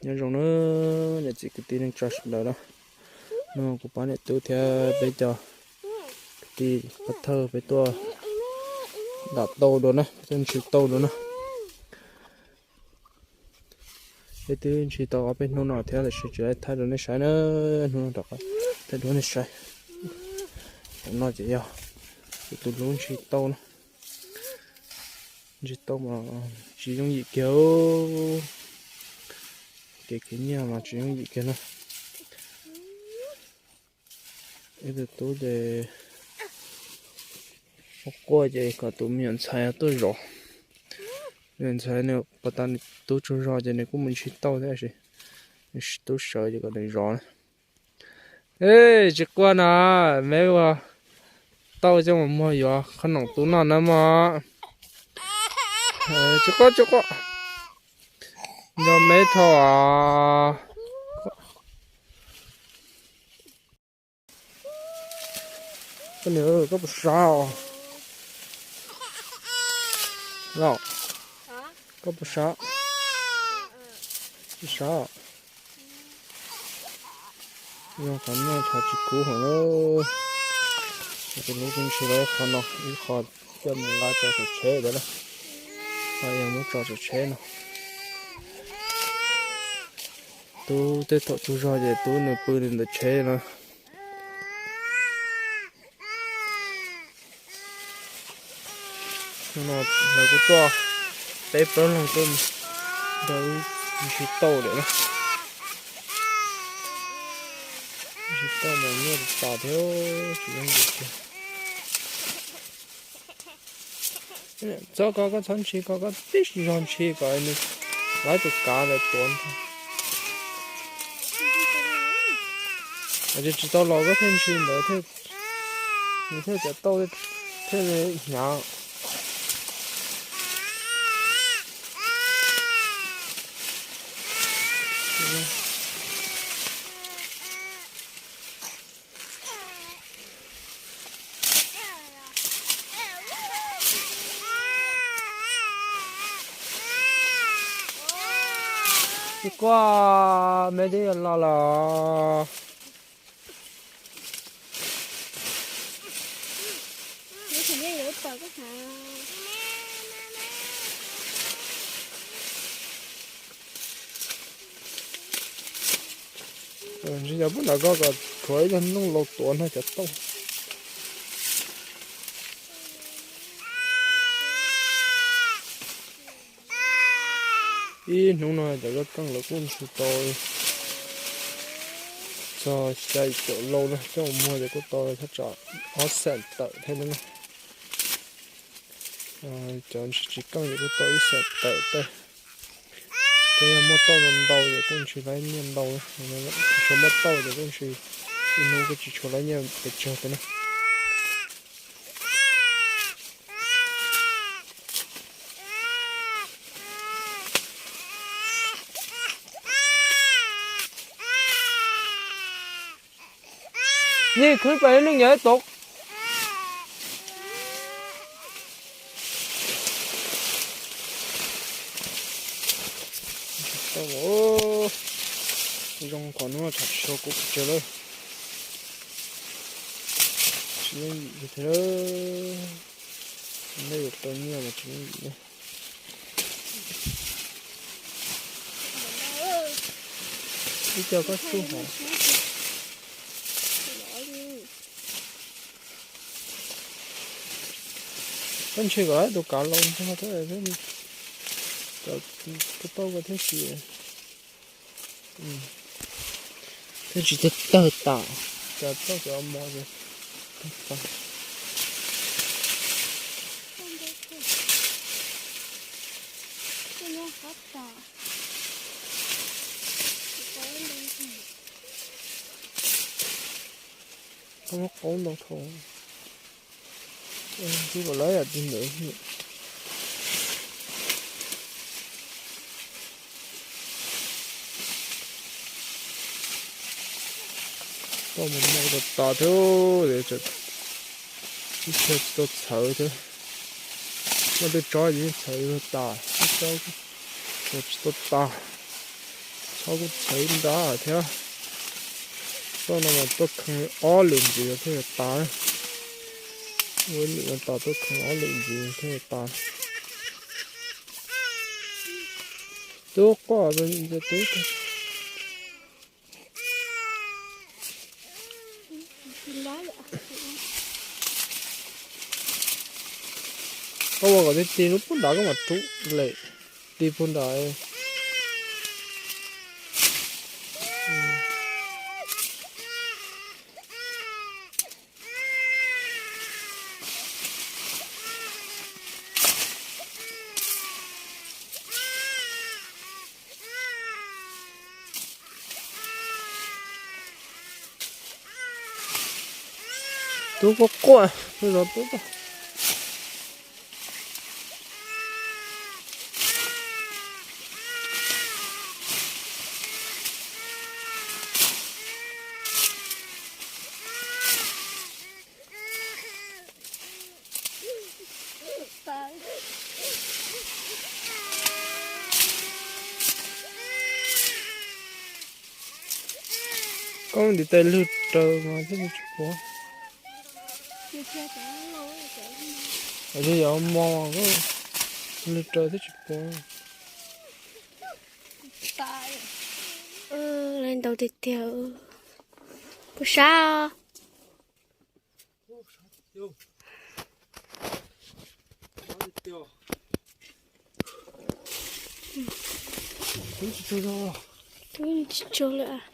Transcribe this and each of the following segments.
Nhớ dòng nữa, để chị cứ tin anh cho sụp đời đó. Nó cũng bán để tú theo bé cho. Tí bắt thơ bé tua. Đã tô đồ nữa, chân sự tô đồ nữa. Bé tí chỉ tô ở bên nô nọ theo là sự trở lại thái đồ này sai nữa, nô nọ đọc thái đồ này sai. Nó chỉ do. Tụi lũ chỉ tô nữa. Chỉ tô mà chỉ giống gì kiểu. Cái cái nhà mà chỉ giống gì kiểu nữa. Ê, tụi tôi để. Ốc qua vậy có tụi miệng xài tôi rõ. Miệng xài nữa, bà ta tôi cho rõ vậy này cũng mình chỉ tô thế chứ. Tôi sợ chứ có để rõ. Ê, chỉ qua nè, mấy qua. Tao cho mà mua giò, khăn nòng tú non nè mà. Ê, chỉ qua, chỉ qua. Giò mấy thò à. Cái này có bột sao? Lọ. Hả? Có bột sao? Bột sao? Yo, khán no cha chỉ cú hả lơ. Cái lũ cũng chỉ lấy khăn no, ít khăn. Cho mình ngã cho sạch sẽ đấy đó. Thôi, em muốn cho sạch sẽ nè. Tú tết thọ tú rồi vậy tú nửa pư lên được chế nó. Nó là cái to. Tết bớt lòng tôi. Đâu chỉ tàu đấy đó. Chỉ tàu mà nghe được tàu theo, chỉ đang được chứ. Cho có có thon chi có có tí thon chi có anh. Lái tụi cá lại tuôn thôi. Aja chỉ tàu lò có thêm chi nữa thế. Mình thế sẽ tàu thế này nhá. Đi qua mấy đứa lo lo. Ơ, giờ bữa nào có, có khỏi lên nông lộc tuần hay chặt tông. Ih, nung no, jaga kang la kun su to. Cho sai cho lo na, cho mo de ko to, cha cha. Ó sen ta, thế na. Cho chi kang de ko to, i sen ta, ta. Thế mo to no đau, de kun chi lai niên đau. Cho mo to, de kun chi. Ih, nung ko chi cho lai niên, pe cho, thế na. Nhi, ຂຶ້ນໄປໜຶ່ງ ຢ່າໃຫ້ຕົກ. ໂອ້ ລອງ ຂໍອະນຸຍາດ ໂຊກຸ ເຈີເລີຍ. ຊິເລີຍ ເລີຍ ໄດ້ຕົວເມຍມາກິນເລີຍ. ເຈົ້າກໍສູ້ຫາ ມັນຊິກໍໄດ້ຕົວການລອງເທົ່ານັ້ນເລີຍ ເຈົ້າ ເຈົ້າກໍເທົ່າຊິ ອືມ ເຈົ້າຊິເຕີຕາ ເຈົ້າ ເຈົ້າຊິເອົາໝໍ້ຊິເຕີຕາ. ເອົາມາໂກງຕົງໂຖ ເອີ ຄືບໍ່ຫຼາຍອາທິດເລີຍ. ກໍມັນມາຕາເທື່ອ ດຽວຈະ ເຮັດຕົວເສີເທື່ອ ມັນໄດ້ຈ່ອຍຢູ່ເສີຕາ ເຈົ້າ ຕົວຕາ ເສ Hâu kŭ thây đa thiêo. Tơ nau ma tơ khăng ó lưn jêh thiêo ta. Ôi, lưn ta tơ khăng ó lưn jêh thiêo ta. Tơ kua bên jêh tơ kua. Kua kua tê tê lu pŭn đa kua ma tŭ lĕ. Tê pŭn đa ê. Tŭ kua kua, tŭ kua kua. Kông đi tê lưt trơ ma chứ đi chụp bố. Ở đây ở mò có lưt trơ thế chụp bố. Ơ, lên đầu thì tiểu. Bố sao? Tui chi chô lơ a.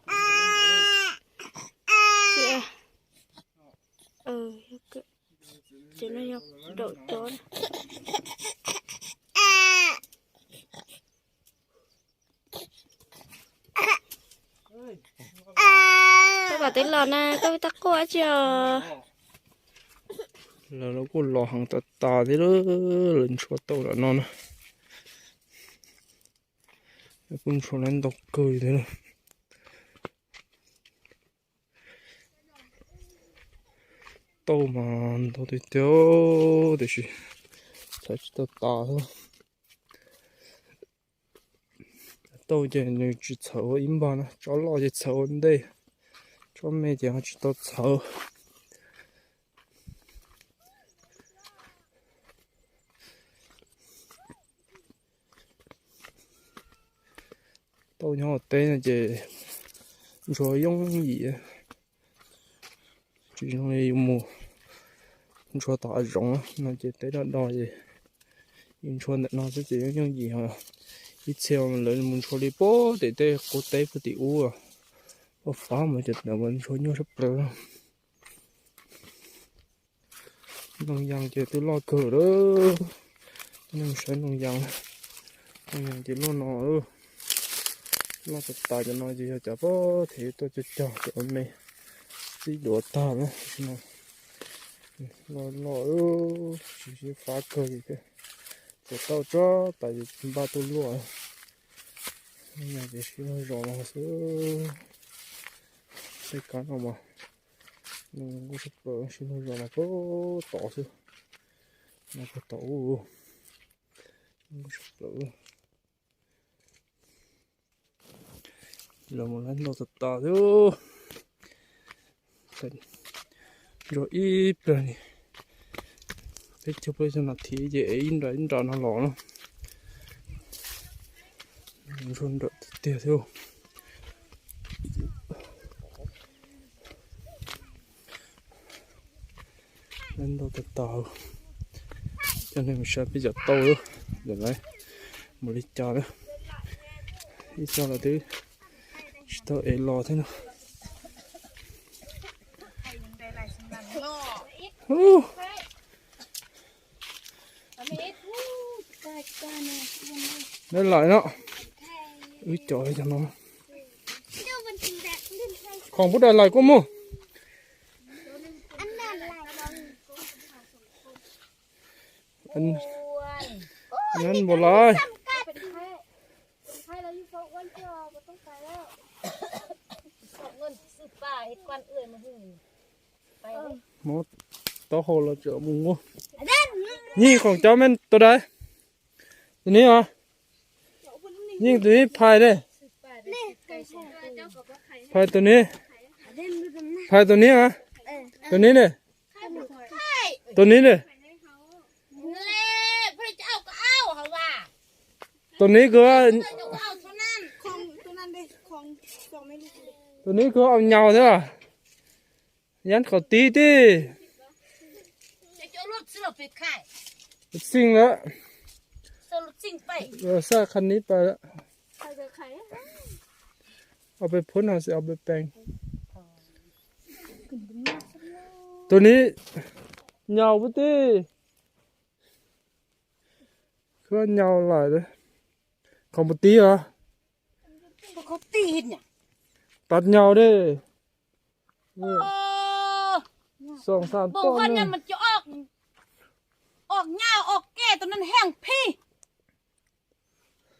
Ơ, ơ, ơ. Ơ, ơ, ơ. Kau ba tê lo na, kau ta kua aja. Lơ lo kua lo hăng ta ta tê lơ, lưn chua tâu lơ no na. Pun chua lưn tâu kơi tê lơ. Tâu ma tâu tê tê ô, tê chi. Sa chi tâu ta tơ. Tâu jê nư chi chau im ba na, cho lo jê chau đê. Cho mê jê hăng chi tâu chau. Tâu nho tê na jê. Cho yong yi. Chỉ trong này mù. Cho ta giống nó chỉ tới đó đo gì. Yên cho nó nó sẽ chỉ giống gì hả. Ít xeo mà lỡ mù cho đi bố để để cô tế của tỷ u à. Có phá mà chật nó vẫn cho nhau sắp lỡ. Nông dân chỉ tôi lo cờ đó. Nông sản nông dân. Nông dân chỉ lo nó đó. Lo tụt tài cho nó gì cho chả có thể tôi cho cho cho mày. Tí đổ ta nữa. Lo lo ơ, chỉ chỉ phá cờ gì thế. Để tao cho tại vì ba tôi lo. Nông dân chỉ chỉ lo rồi mà xứ. Cái cá nào mà. Ngu sụp lơ, xin hô dọn nà kơ tỏ sư. Nà kơ tỏ u. Ngu sụp lơ. Lơ mô lăn lơ tỏ tỏ sư. Rồi ít rồi nè. Pet chụp lên cho nó thì dễ in rồi, in rồi nó lỏ nó. Run rồi tiệt thiêu. Nên đâu tao tao. Cho nên mình sẽ bây giờ tao nữa. Giờ này. Một lít cho nữa. Ít cho là thứ. Chỉ tao ế lo thế nào. Uh. ໄດ້ຫຼາຍເນາະ. ອຸ້ຍ ຈ່ອຍຈັງເນາະ. ຂອງຜູ້ໃດຫຼາຍກວ່າໝູ່? ອັນ ອັນນັ້ນບໍ່ຫຼາຍ. ເປັນໄຂ້ ເປັນໄຂ້ແລ້ວຢູ່ເຝົ້າອ້ວນເທື່ອ ບໍ່ຕ້ອງໄປແລ້ວ. ເງິນຊື້ປາເຮັດກວນເອື້ອຍມາຫຶງ. ໝົດ ໂຕໂຫ ລາວຈະເອົາໝູ. ຍິງຂອງເຈົ້າແມ່ນໂຕໃດ? ໂຕນີ້ຫວາ? ຍິງໂຕນີ້ ພາຍເດ້. ພາຍໂຕນີ້ ພາຍໂຕນີ້ຫວາ? ໂຕນີ້ເດ້. ໂຕນີ້ເດ້. ໂຕນີ້ຄືວ່າ ຂອງໂຕນັ້ນເດ້ ຂອງສອງແມ່ລູກເດ້. ໂຕນີ້ຄືວ່າເອົາເຍົາແທ້ຫວາ? ຢ້ານເຂົາຕີຕິ. ຈະເອົາລົດຊື້ໄປຂາຍ ຊິງແລ້ວ ຊື້ລົດຊິງໄປ. ເອີ ຊາກຄັນນີ້ໄປແລ້ວ. ເອົາໄປພຸ້ນ ເຮົາຊິເອົາໄປແປງ. ໂຕນີ້ເຍົາພຸ້ນຕິ. ຄືວ່າເຍົາຫຼາຍເດ້. ເຂົາບໍ່ຕີຫວາ? ພວກເຂົາຕີເຮັດຫຍັງ? ຕັດເຍົາເດ້. ເອີ ໂອ້ ສອງສາມ ເບິ່ງກ່ອນ ມັນຈະອອກ ອອກເຫຍື້ອອອກແກ່ ໂຕນັ້ນແຮງພີ້.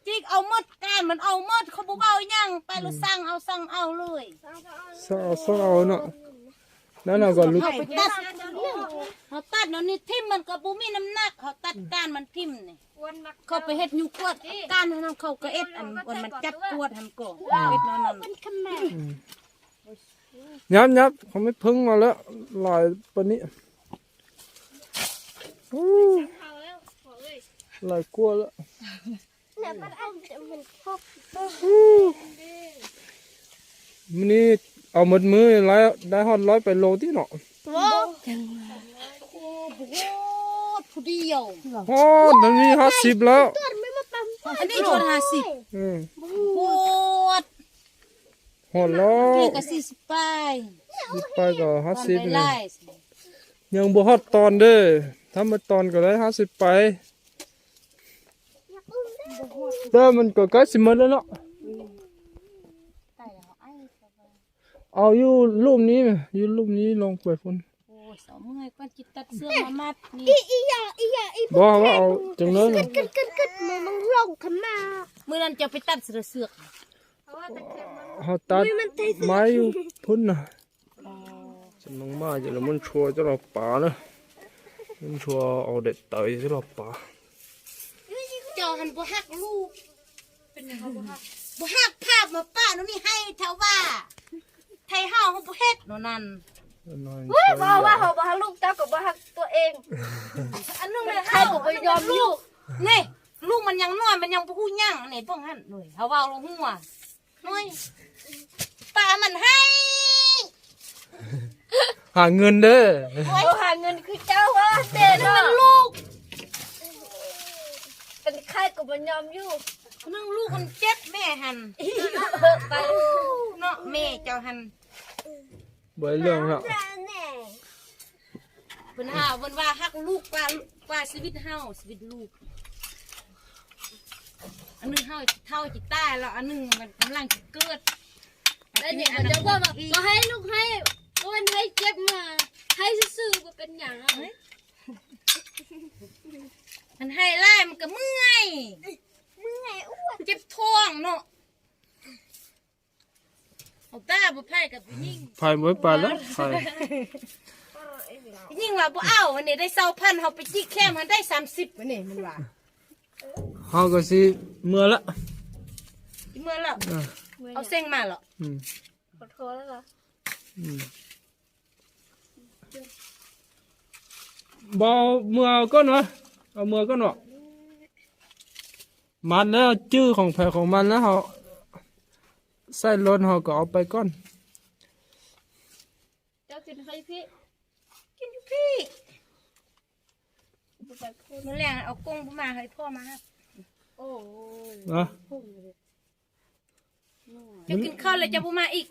ຈິກເອົາໝົດ ການມັນເອົາໝົດ ເຂົາບໍ່ເວົ້າຫຍັງ ໄປລະ ອືມ ສັ່ງເອົາ ສັ່ງເອົາເລີຍ. ສັ່ງເອົາ ສັ່ງເອົາເນາະ. ນັ້ນນະກໍລຸກ ເຮົາໄປຕັດ ເຮົາຕັດແນວນີ້ຖິ້ມ ມັນກໍບໍ່ມີນ້ຳໜັກ ເຮົາຕັດການມັນຖິ້ມນີ້. ເຂົາໄປເຮັດຢູ່ກວດການຫັ້ນ ເຂົາກໍເອັດອັນ ອັນມັນຈັບກວດຫັ້ນກໍ ອືມ ເຮັດແນວນັ້ນ. ອືມ ຍັບໆ ຂອງແມ່ເພິ່ງມາແລ້ວ ຫຼາຍປານນີ້. ໂອ້ ຫຼາຍກວ່າແລ້ວ. ມື້ນີ້ເອົາໝົດມື້ ໄດ້ຮອດຮ້ອຍປາຍໂລຕິເນາະ. ໂອ້ ບໍ່ຮອດຜູ້ດຽວ ຮອດ ມັນມີຫ້າສິບແລ້ວ. ອັນນີ້ຮອດຫ້າສິບ. ອືມ ຮອດ ຮອດແລ້ວ ກະສີ່ສິບປາຍ ສິບປາຍກໍຫ້າສິບນີ້. ຍັງບໍ່ຮອດຕອນເດ້ ຖ້າໝົດຕອນກໍໄດ້ຫ້າສິບປາຍ. ແຕ່ມັນກໍໃກ້ຊິໝົດແລ້ວເນາະ. ເອົາຢູ່ລຸ່ມນີ້ ຢູ່ລຸ່ມນີ້ລົງໄປພຸ້ນ. ໂອ້ຍ ເຊົາເມື່ອຍກ່ອນ ຊິຕັດເຊືອກມາມັດນີ້. ອີ່ ອີ່ຫຍັງ ອີ່ຫຍັງ ອີ່ ບໍ່ ວ່າເອົາຈັ່ງນັ້ນ ກຶດ ກຶດ ກຶດ ມັນລົງຂຶ້ນມາ. ມື້ນັ້ນເຈົ້າໄປຕັດເຊືອກ ເຮົາຕັດໄມ້ຢູ່ພຸ້ນນະ. ອໍ ຈະລົງມາ ຈະລະມັນຊົ່ວ ຈະລະປານະ ມັນຊົ່ວເອົາແດດໄຕ ຈະລະປາ. ເຈົ້າຫັ້ນບໍ່ຮັກລູກ ເປັນຫຍັງເຮົາບໍ່ຮັກ? ບໍ່ຮັກພາບມາປະໂນນີ້ໃຫ້ເທົ່າວ່າ ໄທເຮົາ ເຮົາບໍ່ເຮັດໂນນັ້ນ. ເວົ້າວ່າເຮົາບໍ່ຮັກລູກ ເຈົ້າກໍບໍ່ຮັກຕົວເອງ. ອັນໜຶ່ງແມ່ນໃຄກໍບໍ່ຍອມຢູ່ ນີ້ ລູກມັນຍັງນ້ອຍ ມັນຍັງບໍ່ຮູ້ຫຍັງ ນີ້ເບິ່ງຫັ້ນ ເຮົາເວົ້າລະຫົວ. ໂອ້ຍ ປາມັນໃຫ້ ຫາເງິນເດີ. ໂອ້ຍ ຫາເງິນຄືເຈົ້າວ່າແຕ່ເນາະ ມັນລູກ ເປັນໃຄກໍບໍ່ຍອມຢູ່. ໜຶ່ງລູກມັນເຈັບແມ່ຫັ້ນ ໄປເນາະ ແມ່ເຈົ້າຫັ້ນ. ບໍ່ໄດ້ເລື່ອງແລ້ວ. ເພິ່ນຫາ ເພິ່ນວ່າຮັກລູກກວ່າ ກວ່າຊີວິດເຮົາ ຊີວິດລູກ. ອັນໜຶ່ງເຮົາເຖົ້າຊິຕາຍແລ້ວ ອັນໜຶ່ງມັນກຳລັງຊິເກີດ. ແລ້ວນີ້ເຂົາເຈົ້າບອກວ່າ ບໍ່ໃຫ້ລູກໃຫ້ ບໍ່ໃຫ້ເຈັບມາ ໃຫ້ຊື່ໆ ບໍ່ເປັນຫຍັງ. ມັນໃຫ້ຫຼາຍມັນກໍເມື່ອຍ ເມື່ອຍ ເຈັບທ້ອງເນາະ. ເອົາຕາບໍ່ໄຜກັບຜູ້ຍິງ ໄຜບໍ່ໄປແລ້ວ ໄຜ ຜູ້ຍິງວ່າບໍ່ເອົາ ອັນນີ້ໄດ້ຊາວພັນ ເຮົາໄປຈິກແຄມຫັ້ນໄດ້ສາມສິບ ອັນນີ້ມັນວ່າ. ເຮົາກໍຊິເມືອລະ ຊິເມືອລະ. ເອີ ເອົາເສັງມາເລາະ. ອືມ ຂໍໂທດແລ້ວເນາະ. ອືມ ບໍ່ເມືອກ່ອນວະ ເອົາເມືອກ່ອນວະ. ມັນແລ້ວຈື່ຂອງໃຜຂອງມັນແລ້ວ ເຮົາໃສ່ລົດເຮົາກໍເອົາໄປກ່ອນ. ເຈົ້າກິນໃຫ້ພີ່ ກິນຢູ່ພີ້. ມື້ແລງເອົາກົງມາໃຫ້ພໍ່ມາຮັບ. ໂອ້ຍ ເນາະ. ເຈົ້າກິນເຂົ້າແລ້ວເຈົ້າບໍ່ມາອີກ?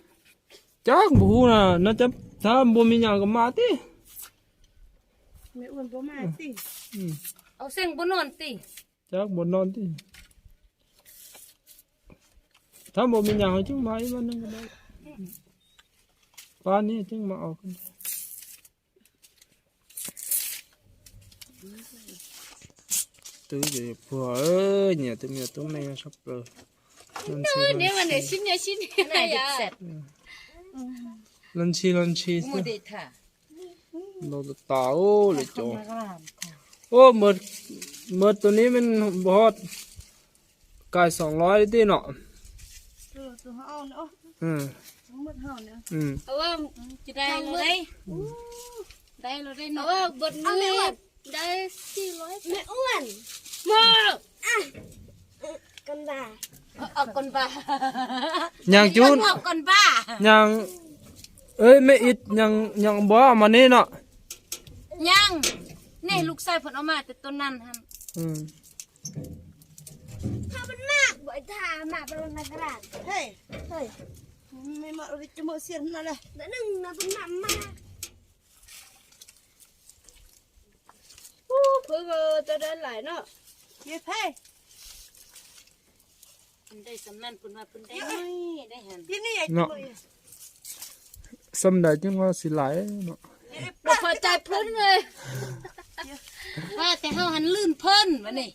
ຈັກ ບໍ່ຮູ້ນະ ໜ້າຈະ ຖ້າບໍ່ມີຫຍັງກໍມາຕິ. ແມ່ອ້ວນບໍ່ມາຕິ? ອືມ ເອົາເສັງບໍ່ນອນຕິ? ຈັກ ບໍ່ນອນຕິ. ຖ້າບໍ່ມີຫຍັງ ເຮົາຈຶ່ງມາອີກວັນໜຶ່ງກໍໄດ້. ປານນີ້ຈຶ່ງມາເອົາກັນ. ຕື້ຢູ່ພົວເອີຍ ເໜຍ ຕຸ້ມເໜຍ ຕຸ້ມເໜຍ ຊອບເປີ ລັນຊີ ລັນຊີ ລັນຊີ ລັນຊີ ເອີ ລັນຊີ ລັນຊີ ມື້ເດທາ ໂດຕາ ໂອ້ ເລີຍໂຈ ໂອ້ ໝົດ ໝົດໂຕນີ້ແມ່ນບໍ່ຮອດ ກາຍສອງຮ້ອຍຕິເນາະ ເອີ ໂຕເຮົາເອົາເນາະ ອືມ ທັງໝົດເຮົາເນາະ ອືມ ເອົາວ່າຈະໄດ້ແລ້ວເດ້ ອືມ ໄດ້ແລ້ວເດ້ເນາະ ເອົາວ່າເບິດມື້ ໄດ້ສີ່ຮ້ອຍ ແມ່ອ້ວນ ມາ ອ່ະ ກ່ອນວ່າ ເອົາກ່ອນວ່າ ຍັງຈູນ ເອົາກ່ອນວ່າ ຍັງ ເອີຍ ແມ່ອິດ ຍັງ ຍັງບໍ່ເອົາມານີ້ເນາະ ຍັງ ນີ້ລູກຊາຍເພິ່ນເອົາມາແຕ່ຕົ້ນນັ້ນຫັ້ນ ອືມ ຖ້າມັນມາກ ບໍ່ ຖ້າມາກເປັນນັກການ ເຮີ້ຍ ເຮີ້ຍ ແມ່ມາເອົາຈະເໝີສຽນນັ້ນແຫຼະ ໜຶ່ງນະ ເພິ່ນນຳມາ ໂອ້ ເພິ່ນກໍຈະໄດ້ຫຼາຍເນາະ ເຍເພ ອັນໃດສ່ຳນັ້ນເພິ່ນວ່າເພິ່ນໄດ້ໜ້ອຍ ໄດ້ຫັ້ນ ເນາະ ສ່ຳໃດຈຶ່ງວ່າຊິຫຼາຍເນາະ ບໍ່ພໍໃຈເພິ່ນເລີຍ ວ່າແຕ່ເຮົາຫັ້ນລື່ນເພິ່ນ ບາດນີ້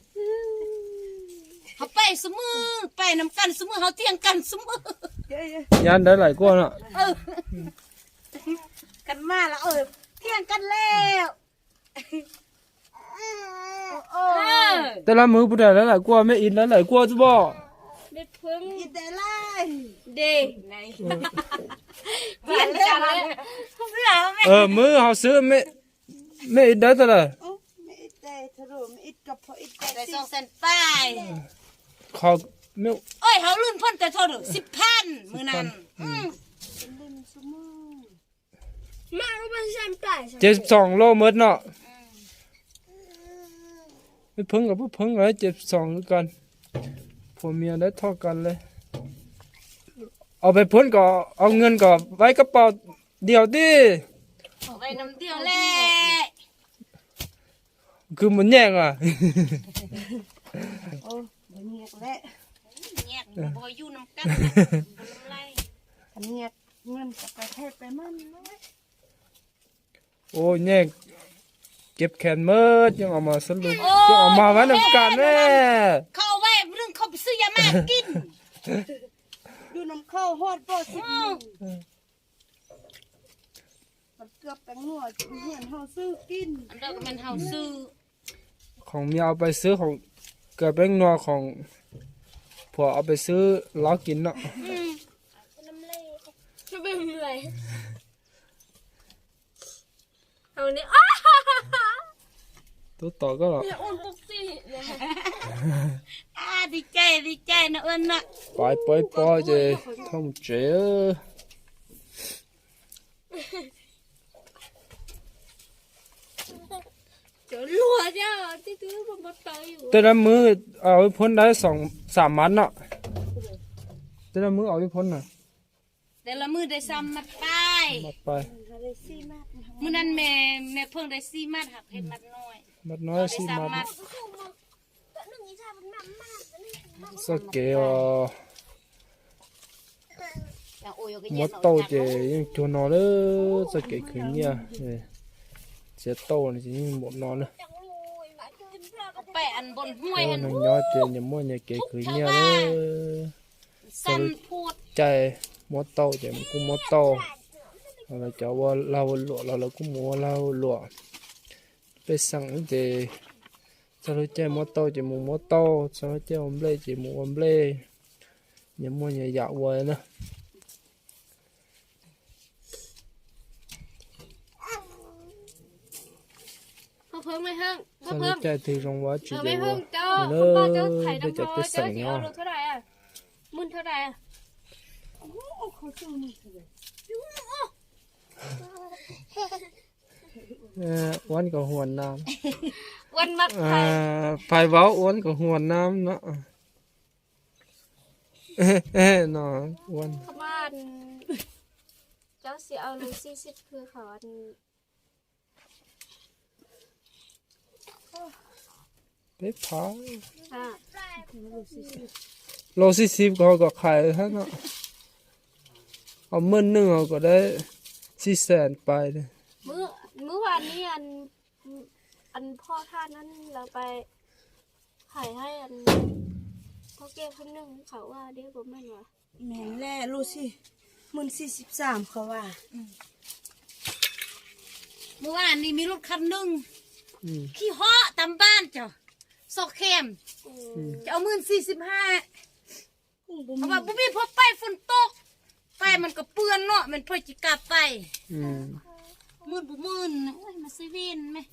ເຮົາໄປຊຸມື້ ໄປນຳກັນຊຸມື້ ເຮົາຖຽງກັນຊຸມື້ ຢ້ານໄດ້ຫຼາຍກວ່າເນາະ ເອີ ກັນມາລະ ເອີ ຖຽງກັນແລ້ວ ເອີ ແຕ່ລະມື້ຜູ້ໃດໄດ້ຫຼາຍກວ່າ ແມ່ອິດໄດ້ຫຼາຍກວ່າຊັ້ນບໍ່ ແມ່ເພິ່ງອິດໄດ້ຫຼາຍເດ້ ໄງ ຖຽງກັນແລ້ວ ເອີ ມື້ເຮົາຊື້ແມ່ ແມ່ອິດໄດ້ເທົ່າໃດ ໂອ້ ແມ່ອິດໄດ້ເທົ່າໃດ ແມ່ອິດກັບພໍ່ອິດໄດ້ ໄດ້ສອງແສນປາຍ ເຂົາ ແມ່ ໂອ້ຍ ເຮົາລຸ້ນເພິ່ນແຕ່ເທົ່າໃດ ສິບພັນ ມື້ນັ້ນ ອືມ ອືມ ເຈັດສິບສອງໂລໝົດເນາະ ອືມ ໄປເພິ່ງກັບບໍ່ເພິ່ງກໍໄດ້ ເຈັດສິບສອງຄືກັນ ຜົວເມຍໄດ້ເທົ່າກັນເລີຍ ເອົາໄປພຸ້ນກໍເອົາເງິນກໍໄວ້ກະເປົາ ດຽວຕິ ເອົາໄວ້ນຳດຽວແຫຼະ ຄືມັນແຍກວ່າ ໂອ້ ບໍ່ແຍກແຫຼະ ແຍກບໍ່ຢູ່ນຳກັນ ບໍ່ນຳໄລ ຄັນແຍກເງິນກໍໄປໃຜໄປມັນ ໂອ້ ແຍກ ເກັບແຂນໝົດ ຍັງເອົາມາສະຫຼຸບ ໂອ້ ຍັງເອົາມາໄວ້ນຳກັນແດ່ ເຂົາເອົາໄວ້ເລື່ອງເຂົາໄປຊື້ຢາມາກິນ ຢູ່ນຳເຂົາຮອດບໍ່ສິບໂມງ ມັນເກືອບແປ້ງນົວເຮືອນເຮົາຊື້ກິນ ອັນເດີກໍແມ່ນເຮົາຊື້ ຂອງເມຍເອົາໄປຊື້ ຂອງເກືອແປ້ງນົວຂອງຜົວເອົາໄປຊື້ເຫຼົ້າກິນເນາະ ອືມ ຈະເບິ່ງເມື່ອຍ ເອົານີ້ ໂຕຕໍ່ກໍລະ ອາ ດີໃຈ ດີໃຈນະເອີ້ນນະ ປອຍ ປອຍ ປອຍ ເຈ ທ່ອງເຈ ເຈົ້າຫຼວງເຈົ້າ ຕິດຢູ່ບໍ່ໄປຢູ່ ແຕ່ລະມື້ເອົາໄປພົ້ນໄດ້ສອງສາມມັດເນາະ ແຕ່ລະມື້ເອົາໄປພົ້ນນະ ແຕ່ລະມື້ໄດ້ສາມມັດປາຍ ມັດປາຍ ມື້ນັ້ນແມ່ ແມ່ເພິ່ງໄດ້ສີ່ມັດ ຫາກເຮັດມັດນ້ອຍ ມັດນ້ອຍສີ່ມັດ ສະເກວ ມໍໂຕເຈ ຍັງໂຈນອເລີ ສະເກວຄືເນຍ ເສຍໂຕນີ້ຊິຍັງບໍ່ນອນເລີ ໄປອັນບົນຫ້ວຍຫັ້ນ ໂອ້ຍ ນ້ອງຍອດເຈ ຍາມມື້ຍາເກຄືເນຍເລີ ສັນໂພດ ໃຈມໍໂຕເຈ ມັນກູມໍໂຕ ລາວຈະວ່າລາວຫຼວງ ລາວ ລາວກູໝູວ່າລາວຫຼວງ ໄປສັ່ງເຈ ສະຫຼຸບແຈມໍໂຕເຈ ໝູມໍໂຕ ສະຫຼຸບແຈອອມເບລເຈ ໝູອອມເບລ ຍາມົວຍາຢາວວຍນະ ພໍ່ເພິ່ງ ແມ່ເພິ່ງ ສະຫຼຸບແຈຖືລົງວ່າຊິເດວ ເອີ ແມ່ເພິ່ງ ເຈົ້າ ເລີຍ ເຈົ້າໄຂນຳພໍ່ ເຈົ້າຊິເອົາລົດເທົ່າໃດອະ ໝື່ນເທົ່າໃດອະ ໂອ້ ເຂົາຊື້ໝື່ນເທົ່າໃດ ເອີ ອ້ວນກໍຫວນນ້ຳ ອ້ວນມັກ ອ່າ ໃຜ ໃຜເວົ້າອ້ວນກໍຫວນນ້ຳເນາະ ເອີ ເອີ ເນາະ ອ້ວນ ປະມານ ເຈົ້າຊິເອົາໂລສີ່ສິບ ຄືເຂົາອັນ ໄປພາ ອ່າ ໂລສີ່ສິບ ເຂົາກໍຂາຍຫັ້ນເນາະ ເອົາໝື່ນໜຶ່ງ ເຮົາກໍໄດ້ສີ່ແສນປາຍເດ້ ມື້ ມື້ວານນີ້ ອັນ ອັນພໍ່ທ່ານນັ້ນລາວໄປຂາຍໃຫ້ອັນເຖົ້າແກ່ຄົນໜຶ່ງ ເຂົາວ່າເດ້ ບໍ່ແມ່ນຫວາ? ແມ່ນແຫຼະ ໂລສີ່ ໝື່ນສີ່ສິບສາມ ເຂົາວ່າ ອືມ. ມື້ວານນີ້ມີລົດຄັນໜຶ່ງ ອືມ ຂີ່ເຫາະຕາມບ້ານເຈົ້າ ຊອກແຄມ ອືມ ຈະເອົາໝື່ນສີ່ສິບຫ້າ ເພາະວ່າບໍ່ມີພົບໄປ ຝົນຕົກ ໄປມັນກໍເປື້ອນເນາະ ແມ່ນເພິ່ນຊິກັບໄປ ອືມ ໝື່ນບໍ່ໝື່ນ ໂອ້ຍ ມາເຊເວ່ນແມະ.